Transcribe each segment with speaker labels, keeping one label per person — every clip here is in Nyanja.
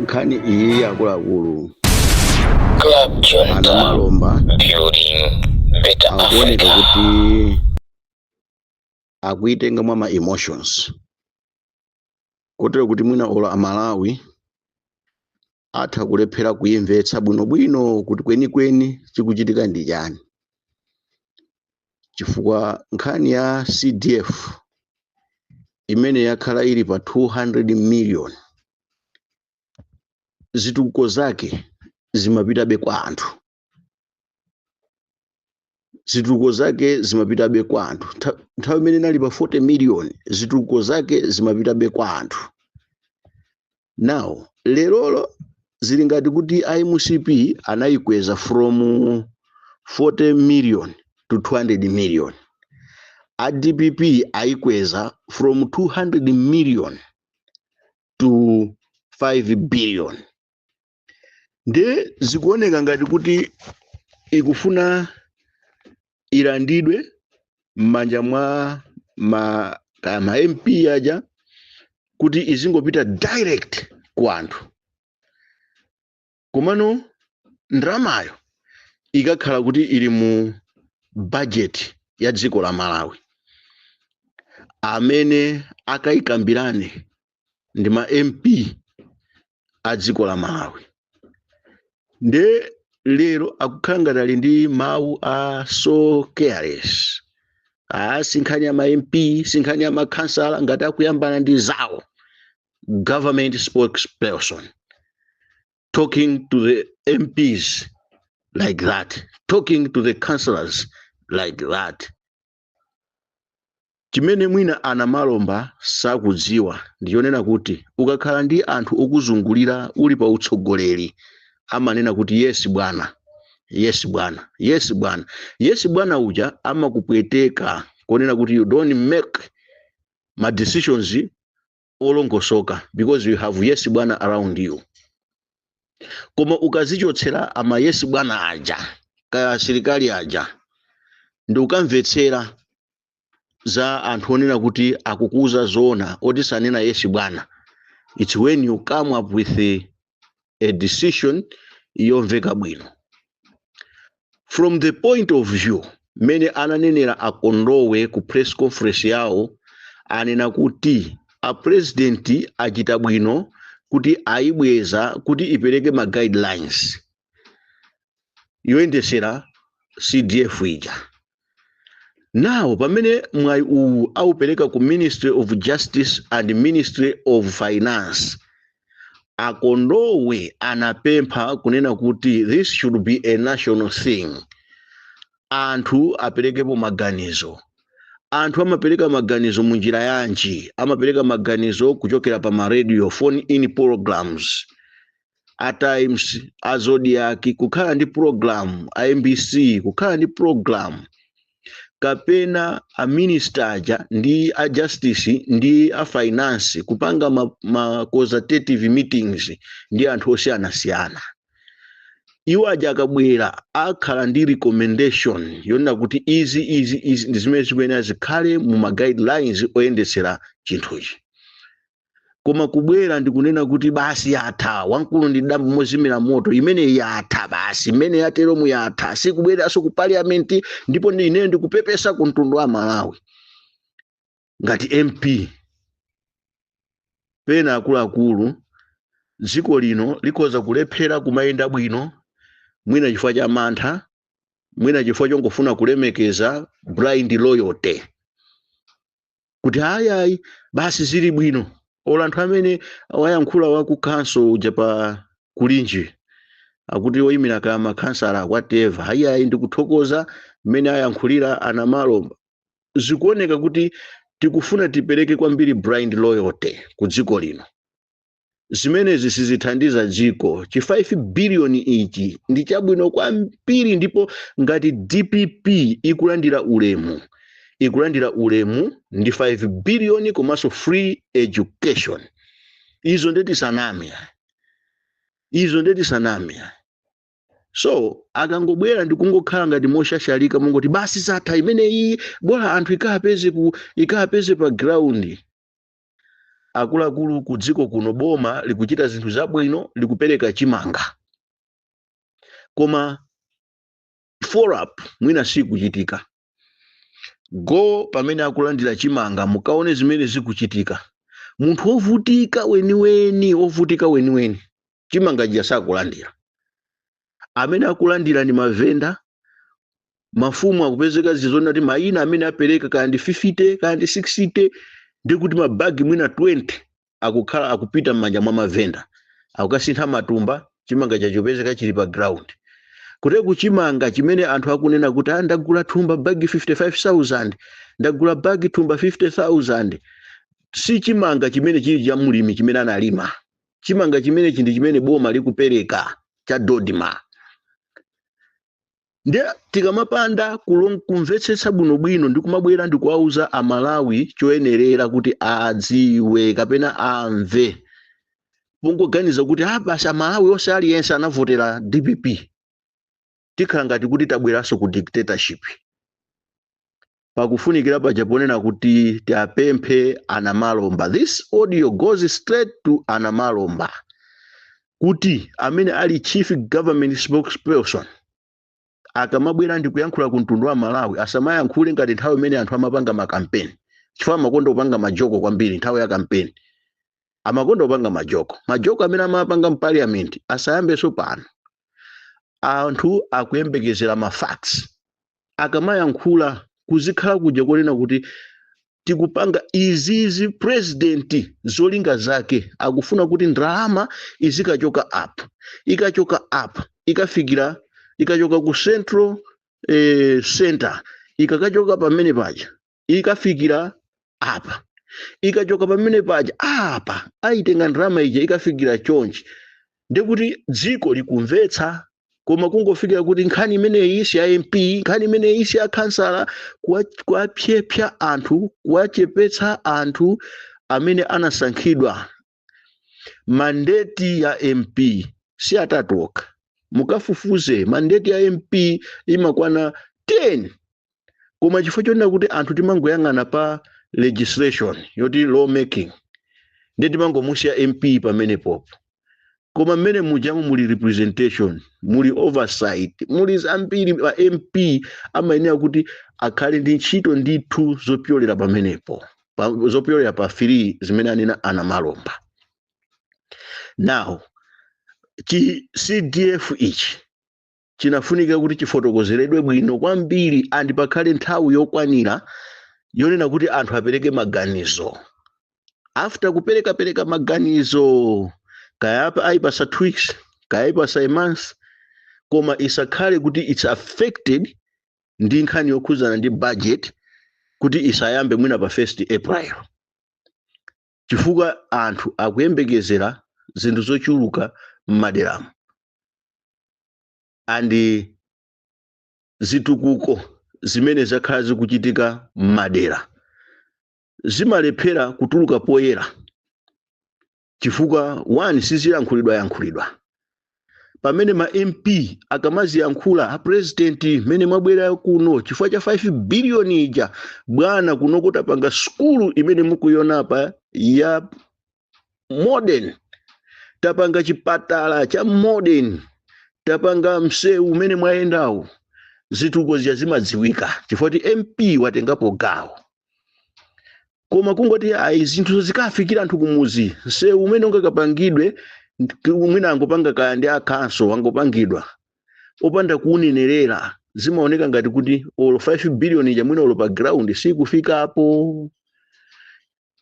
Speaker 1: Nkhani iyi, akuluakulu,
Speaker 2: Club Junta,
Speaker 1: a Namalomba
Speaker 2: building better
Speaker 1: akuoneka
Speaker 2: Africa.
Speaker 1: kuti akuitenga mwa ma emotions, kotero kuti mwina olo Amalawi atha kulephera kuyimvetsa bwinobwino kuti kwenikweni chikuchitika ndi chani, chifukwa nkhani ya CDF imene yakhala ili pa 200 million, zitukuko zake zimapitabe kwa anthu, zitukuko zake zimapitabe kwa anthu. Nthawi imene inali pa 40 million, zitukuko zake zimapitabe kwa anthu. Now lerolo zili ngati kuti iMCP anayikweza from 40 million to 200 million, a DPP ayikweza from 200 million to 5 billion. Nde zikuoneka ngati kuti ikufuna ilandidwe m'manja mwa ma MP aja kuti izingopita direct ku anthu, komano ndalamayo ikakhala kuti ili mu budget ya dziko la Malawi. Amene akayikambirane ndi ma MP a dziko la Malawi. Nde lero akukhala ngati ali ndi mawu a so careless: "Ah, sinkhani ya ma MP, sinkhani ya makhansala," ngati akuyambana ndi zawo. Government spokesperson talking to the MPs like that, talking to the councillors like that. Chimene mwina a Namalomba sakudziwa ndichonena kuti ukakhala ndi anthu okuzungulira uli pa utsogoleri, amanena kuti, "Yes bwana, yes bwana, yes bwana, yes bwana," uja amakupweteka konena kuti you don't make ma decisions olongosoka because you have yes bwana around you. Koma ukazichotsera ama yes bwana aja, kaya asilikali aja, ndi ukamvetsera za anthu onena kuti akukuuza zoona, oti sanena yes bwana, it's when you come up with a decision yomveka bwino. From the point of view mmene ananenera Akondowe ku press conference yawo, anena kuti a president achita bwino kuti ayibweza kuti ipereke ma guidelines yoyendesera CDF ija. Now pamene mwayi uwu aupereka ku Ministry of Justice and Ministry of Finance, Akondowe anapempha kunena kuti this should be a national thing, anthu aperekepo maganizo. Anthu amapereka maganizo munjira yanji? Amapereka maganizo kuchokera pa ma radio phone in programs, a Times, a Zodiak kukhala ndi program, a MBC kukhala ndi program, kapena a minister aja ndi a justice ndi a finance kupanga ma consultative meetings ndi anthu osiyanasiyana. Iwo aja akabwera akhala ndi recommendation yonena kuti izi, izi, izi ndi zimene zikuyenera zikhale mu ma guidelines oyendetsera chinthuchi. Koma kubwera ndikunena kuti basi yatha, wamkulu ndi dambo mozimira moto, imene yatha basi, imene yateromu yatha, sikubweranso ku parliament. Ndipo ndi ineyo ndikupepesa ku mtundu wa Malawi ngati MP. Pena akuluakulu, dziko lino likhoza kulephera kumayenda bwino, mwina chifukwa cha mantha, mwina chifukwa chongofuna kulemekeza blind loyalty, kuti ayi ayi, basi zili bwino. Olo anthu amene wayankhula wa ku council uja pa kulinji, akuti oyimira ka makhansala, whatever, ayi ayi, ndikuthokoza mmene ayankhulira a Namalomba. Zikuoneka kuti tikufuna tipereke kwambiri blind loyalty ku dziko lino. Zimenezi sizithandiza dziko. Chi 5 billion ichi ndi chabwino kwambiri, ndipo ngati DPP ikulandira ulemu, ikulandira ulemu ndi 5 billion komanso free education. Izo ndeti saname, izo ndeti saname. So akangobwera ndi kungokhala ngati moshashalika, mungoti basi zatha imeneyi, bola anthu ikapeze pa ground. Akuluakulu, ku dziko kuno boma likuchita zinthu zabwino, likupereka chimanga, koma follow up mwina sikuchitika. Go pamene akulandira chimanga, mukaone zimene zikuchitika. Munthu wovutika weniweni, wovutika weniweni, chimanga chija sakulandira. Amene akulandira ndi mavenda. Mafumu akupezeka zizona kuti mayina amene apereka, kaya ndi 50, kaya ndi 60, ndikuti mabagi mwina 20 akukhala akupita m'manja mwa mavenda, akukasintha matumba. Chimanga chachopezeka chili pa ground kuti kuchimanga chimene anthu akunena kuti, "Ah, ndagula thumba bagi 55,000, ndagula bagi thumba 50,000," si chimanga chimene chili cha mulimi chimene analima. Chimanga chimenechi ndi chimene boma likupereka cha DoDMA. Ndiye tikamapanda kumvetsetsa bwinobwino ndi kumabwera ndi kuwauza Amalawi choyenerera kuti adziwe kapena amve, mungoganiza kuti, ah, basi, Amalawi onse, aliyense anavotera DPP, tikhala ngati kuti tabweranso ku dictatorship. Pakufunikira paja ponena kuti tiapemphe Anamalomba, this audio goes straight to Anamalomba, kuti amene ali chief government spokesperson, akamabwera ndi kuyankhula ku mtundu wa Malawi, asamayankhule ngati nthawi imene anthu amapanga makampeni, chifukwa amakonda kupanga majoko kwambiri. Nthawi ya kampeni amakonda kupanga majoko. Majoko amene amapanga m'parliament asayambenso pano. Anthu akuyembekezera ma facts. Akamayankhula, kuzikhala kuja konena kuti tikupanga izizi, president zolinga zake akufuna kuti ndalama izikachoka up, ikachoka up ikafikira, ikachoka ku central center, ikakachoka pamene paja ikafikira apa, ikachoka pamene paja apa ayitenga ndalama ija ikafikira chonchi, ndikuti dziko likumvetsa. Koma kungofikira kuti nkhani imeneyi si ya MP, nkhani imeneyi si ya kansala, kuwapyepya anthu, kuwachepetsa anthu amene anasankhidwa. Mandate ya MP si atatu okha. Mukafufuze, mandate ya MP imakwana 10, koma chifukwa chonena kuti anthu timangoyang'ana pa legislation yoti lawmaking, ndi timangomusiya MP pamenepopo. Koma mmene mujamu muli representation, muli oversight, muli zambiri. Pa MP amayenera kuti akhale ndi ntchito ndithu zopyolera pamenepo, zopyolera pa 3 zimene anena Anamalomba. Now, chi CDF ichi chinafunika kuti chifotokozeredwe bwino kwambiri and pakhale nthawi yokwanira yonena kuti anthu apereke maganizo. After kupereka pereka maganizo, kaya apa ayipasa 2 weeks, kaya ayipasa a month, koma isakhale kuti it's affected ndi nkhani yokhuzana ndi budget, kuti isayambe mwina pa 1st April, chifukwa anthu akuyembekezera zinthu zochuluka m'maderamo and zitukuko zimene zakhala zikuchitika m'madera zimalephera kutuluka poyera chifukwa one, siziyankhulidwa yankhulidwa. Pamene ma MP akamaziyankhula, "A president, mmene mwabwera kuno chifukwa cha 5 billion ija, bwana, kuno tapanga sukulu imene mukuiona apa ya modern, tapanga chipatala cha modern, tapanga msewu umene mwayendawo," zitukuko zija zimadziwika chifukwa kuti MP watengapo gawo. Koma kungoti ayi, zinthu zikafikira anthu kumuzi, msewu umene ungakapangidwe mwina angopanga kaya ndi akhanso, angopangidwa opanda kuunenerera, zimaoneka ngati kuti olo 5 billion ija mwina olo pa ground sikufikapo.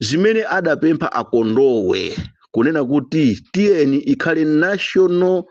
Speaker 1: Zimene adapempha Akondowe kunena kuti tiyeni ikhale national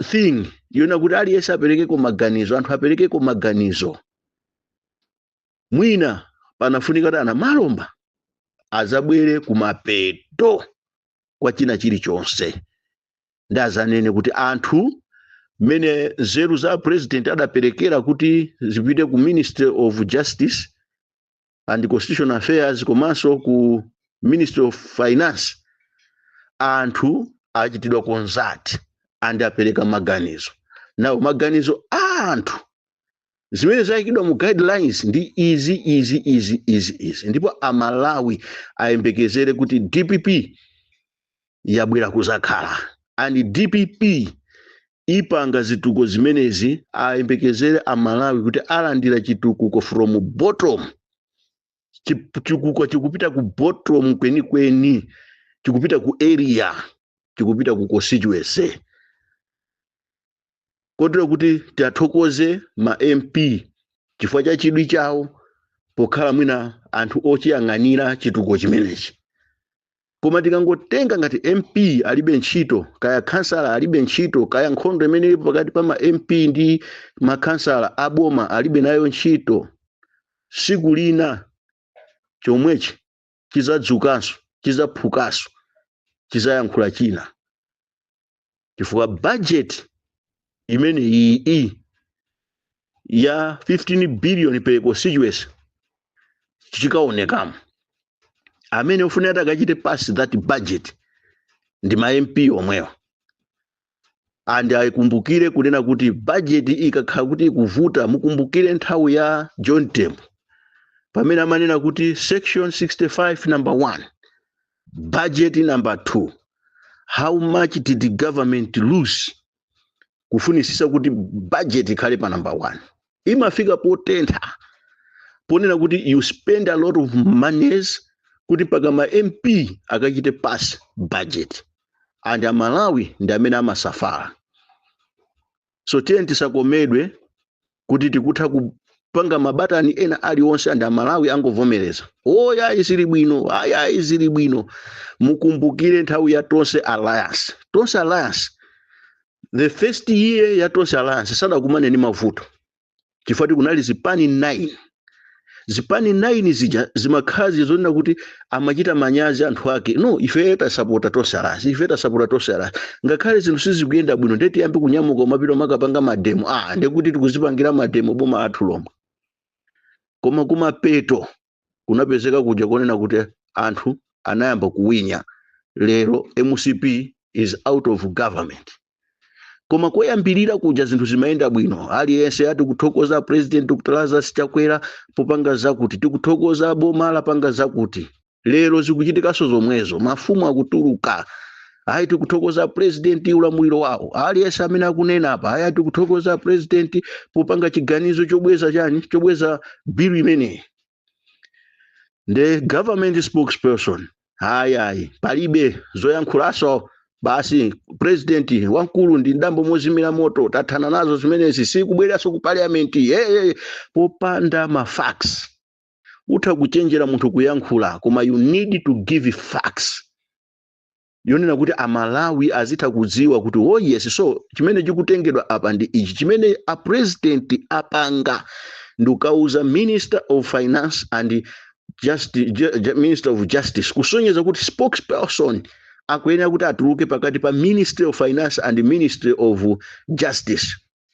Speaker 1: thing yona kuti aliyense aperekeko maganizo, anthu aperekeko maganizo, mwina panafunika kuti Anamalomba azabwere kumapeto kwa china chilichonse ndi azanene kuti anthu, mmene nzeru za president adaperekera kuti zipite ku Ministry of Justice and Constitutional Affairs komanso ku Ministry of Finance, anthu achitidwa consult and apereka maganizo. Nawo maganizo a anthu. Zimene zayikidwa mu guidelines ndi izi, izi, izi, izi, izi. Ndipo Amalawi ayembekezere kuti DPP yabwera kuzakhala and DPP ipanga zitukuko zimenezi. Ayembekezere Amalawi kuti alandira chitukuko from bottom. Chitukuko chikupita ku bottom kwenikweni, chikupita ku area, chikupita ku constituency, kotero kuti tiathokoze ma MP chifukwa cha chidwi chawo pokhala mwina anthu ochiyang'anira chitukuko chimenechi. Koma tikangotenga ngati MP alibe ntchito, kaya kansala alibe ntchito, kaya nkhondo imene ilipo pakati pa ma MP ndi makhansala aboma alibe nayo ntchito, siku lina chomwechi chizadzukanso, chizaphukanso, chizayankhula china, chifukwa budget imene iyi ya 15 billion per constituency chikaonekamo. Amene ofunira ati akachite pass that budget ndi ma MP omwewa. And ayikumbukire kunena kuti budget ikakhala kuti ikuvuta, mukumbukire nthawi ya John Tembo pamene amanena kuti section 65 number 1, budget number 2, how much did the government lose kufunisisa kuti budget ikhale pa number 1? Imafika potentha ponena kuti you spend a lot of monies kuti mpaka ma MP akachite pass budget, and Amalawi ndi amene amasafara. So tiye tisakomedwe kuti tikutha kupanga mabatani ena aliwonse and Amalawi angovomereza, "Oya, izili bwino, aya, izili bwino." Mukumbukire nthawi ya Tonse Alliance. Tonse Alliance, the first year ya Tonse Alliance sadakumane ndi mavuto chifukwa kunali zipani 9. Zipani 9 zija zimakhala zizonena kuti amachita manyazi anthu ake, "No, ife tasapota Tonse Alliance, ife tasapota Tonse Alliance, ngakhale zinthu sizikuyenda bwino." Ndiye tiyambe kunyamuka umapita umakapanga mademo, ah, ndekuti tikuzipangira mademo boma athu lomwe. Koma kumapeto kunapezeka kuja konena kuti anthu anayamba kuwinya. Lero MCP is out of government. Koma koyambirira kuja zinthu zimayenda bwino, aliyense ati kuthokoza President Dr Lazarus Chakwera popanga zakuti, tikuthokoza boma lapanga zakuti. Lero zikuchitikanso zomwezo, mafumu akutuluka, "Ayi, tikuthokoza president, ulamuliro wawo." Aliyense amene akunena apa, "Ayi, tikuthokoza president popanga chiganizo chobweza chani, chobweza bill imeneyi." The government spokesperson, "Hayi, ayi, palibe zoyankhulaso basi, president wamkulu ndi ndambo mozimira moto, tathana nazo zimenezi, sikubweranso ku parliament." Hey, popanda ma facts. Utha kuchenjera munthu kuyankhula, koma you need to give facts yonena kuti Amalawi azitha kudziwa kuti, oh yes, so chimene chikutengedwa apa ndi ichi. Chimene a president apanga ndi kukauza Minister of Finance and Minister of Justice, kusonyeza kuti spokesperson akuyenera kuti atuluke pakati pa Ministry of Finance and Ministry of Justice,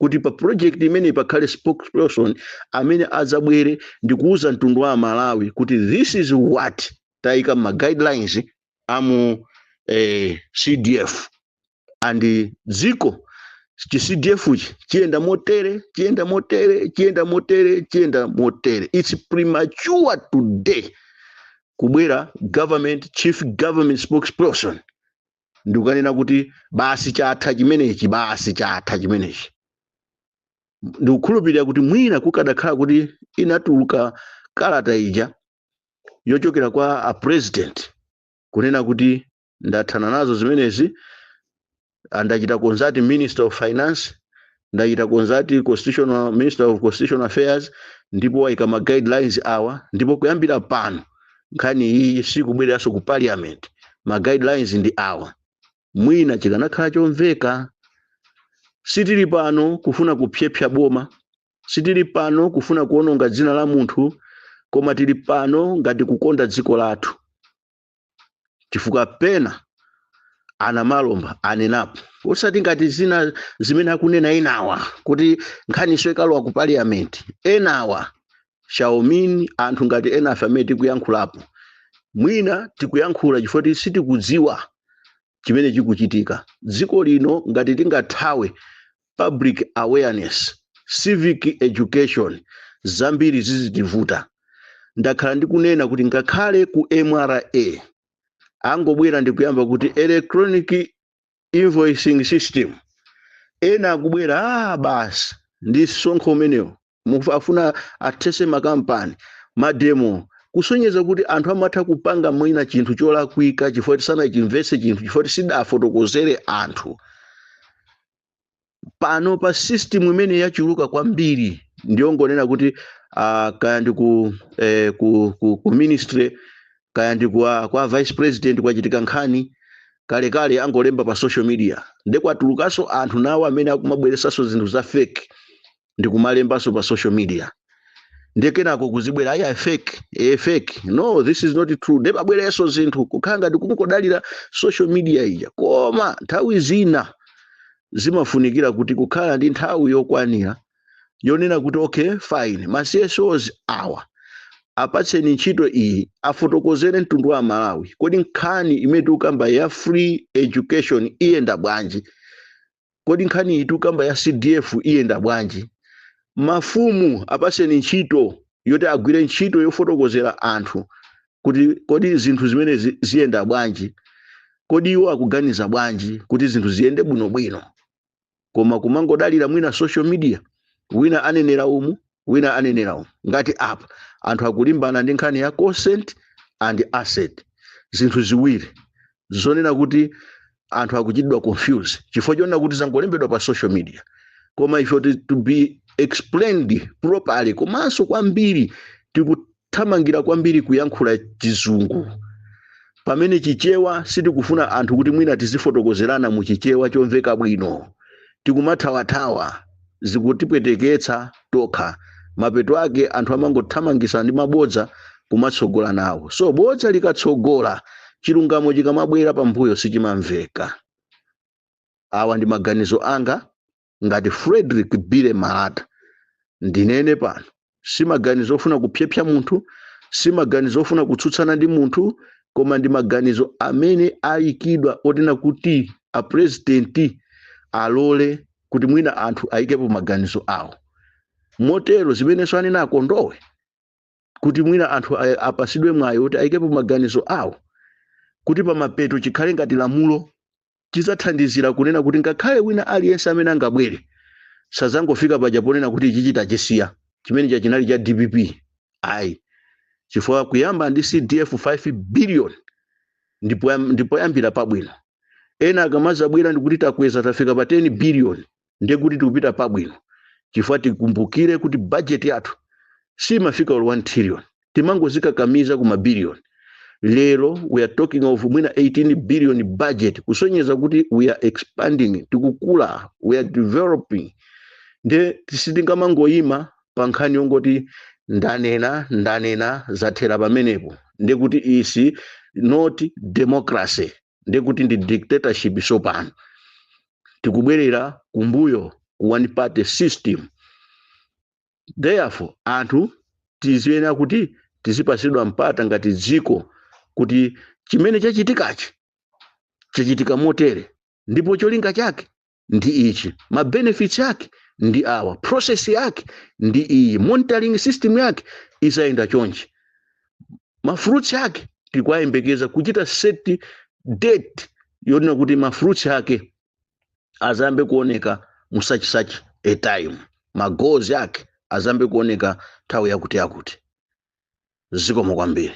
Speaker 1: kuti pa project imene pakhale spokesperson amene adzabwere ndi kuuza mtundu wa Malawi kuti this is what tayika ma guidelines amu CDF, and dziko chi CDF chi chiyenda motere, chiyenda motere, chiyenda motere, chiyenda motere. It's premature today kubwera government, chief government spokesperson ndikukanena kuti basi, chatha chimenechi, basi, chatha chimenechi. Ndikukhulupirira kuti mwina kukadakhala kuti inatuluka kalata ija yochokera kwa a president kunena kuti ndathana nazo zimenezi, ndachita consult Minister of Finance, ndachita consult constitutional, Minister of Constitutional Affairs, ndipo wayika ma guidelines awa, ndipo kuyambira pano nkhani iyi sikubwereranso ku parliament, ma guidelines ndi awa, mwina chikanakhala chomveka. Sitili pano kufuna kupyepya boma, sitili pano kufuna kuononga dzina la munthu, koma tili pano ngati kukonda dziko lathu, chifukwa pena ana malomba anenapo, osati ngati zina zimene akunena enawa kuti nkhaniso ikalowa ku parliament. Enawa shaomini anthu ngati ena afe amene tikuyankhulapo, mwina tikuyankhula chifukwa sitikudziwa chimene chikuchitika dziko lino. Ngati tingathawe public awareness, Civic education zambiri zizitivuta. Ndakhala ndikunena kuti ngakhale ku MRA angobwera ndikuyamba kuti electronic invoicing system, ena akubwera, "Ah, basi, ndi msonkho umenewo, afuna athese makampani." Mademo kusonyeza kuti anthu amatha kupanga mwina chinthu cholakwika chifukwa tisanachimvetse chinthu, chifukwa tisidafotokozere anthu. Pano pa system imene yachuluka kwambiri ndiyongonena kuti kaya ndi ku ministry, kaya ndi kwa vice president, kwachitika nkhani, kalekale angolemba pa social media, ndekwatulukanso anthu nawo amene akumabweresanso zinthu za fake ndikumalembanso pa social media, ndekenako kuzibwera, "Aya, fake, fake, no, this is not true." Ndepabwerenso zinthu kukhala ngati kungodalira social media ija. Koma nthawi zina zimafunikira kuti kukhala ndi nthawi yokwanira yonena kuti, okay, fine, ma CSOs awa apatseni ntchito iyi, afotokozere mtundu wa Malawi: kodi nkhani imene tikukamba ya free education iyenda bwanji? Kodi nkhani iyi tikukamba ya CDF iyenda bwanji? Mafumu apatseni ntchito yoti agwire ntchito yofotokozera anthu kuti kodi zinthu zimenezi ziyenda bwanji, kodi iwo akuganiza bwanji kuti zinthu ziyende bwinobwino. Koma kumangodalira mwina social media, wina anenera umu, wina anenera umu. Ngati apa anthu akulimbana ndi nkhani ya consent and assent, zinthu ziwiri zonena kuti anthu akuchitidwa confuse chifukwa chonena kuti zangolembedwa pa social media. Koma ife to be explained properly. Komanso kwambiri tikuthamangira kwambiri kuyankhula Chizungu pamene Chichewa sitikufuna anthu kuti mwina tizifotokozerana mu Chichewa chomveka bwino. Tikumathawathawa, zikutipweteketsa tokha. Mapeto ake anthu amangothamangisa ndi mabodza kumatsogola nawo. So bodza likatsogola, chilungamo chikamabwera pambuyo sichimamveka. Awa ndi maganizo anga ngati Frederick Bile Malata. Ndinene pano, si maganizo ofuna kupyepya munthu, si maganizo ofuna kutsutsana ndi munthu, koma ndi maganizo amene ayikidwa otina kuti apresidenti alole kuti mwina anthu ayikepo maganizo awo. Motero zimenenso anena akondowe kuti mwina anthu apasidwe mwayi kuti ayikepo maganizo awo, kuti pamapeto chikhale ngati lamulo, chidzathandizira kunena kuti ngakhale wina aliyense amene angabwere sazangofika paja ponena kuti ichi chitachisiya chimene chinali cha DPP, ayi, chifukwa kuyamba ndi CDF 5 billion ndipo yambira pabwino. Ena akamazabwera ndikuti takweza, tafika pa 10 billion, ndiye kuti tikupita pabwino, chifukwa tikumbukire kuti budget yathu simafika 1 trillion, timangozikakamiza ku mabiliyoni. Lero we are talking of mwina 18 billion budget, kusonyeza kuti we are expanding, tikukula, we are developing. Nde sitingamangoyima pa nkhani yongoti ndanena, ndanena, zathera pamenepo. Ndekuti is not democracy, ndekuti ndi dictatorship. Sopano tikubwerera kumbuyo ku one party system. Therefore anthu tiziyenera kuti tizipasidwa mpata ngati dziko kuti chimene chachitikachi chachitika motere, ndipo cholinga chake ndi ichi, ma benefits yake ndi awa, process yake ndi iyi, monitoring system yake isayenda chonchi, ma fruits yake tikuwayembekeza kuchita set date yonena kuti ma fruits yake azambe kuoneka mu such such a time, ma goals yake azambe kuoneka nthawi yakuti yakuti. Zikomo kwambiri.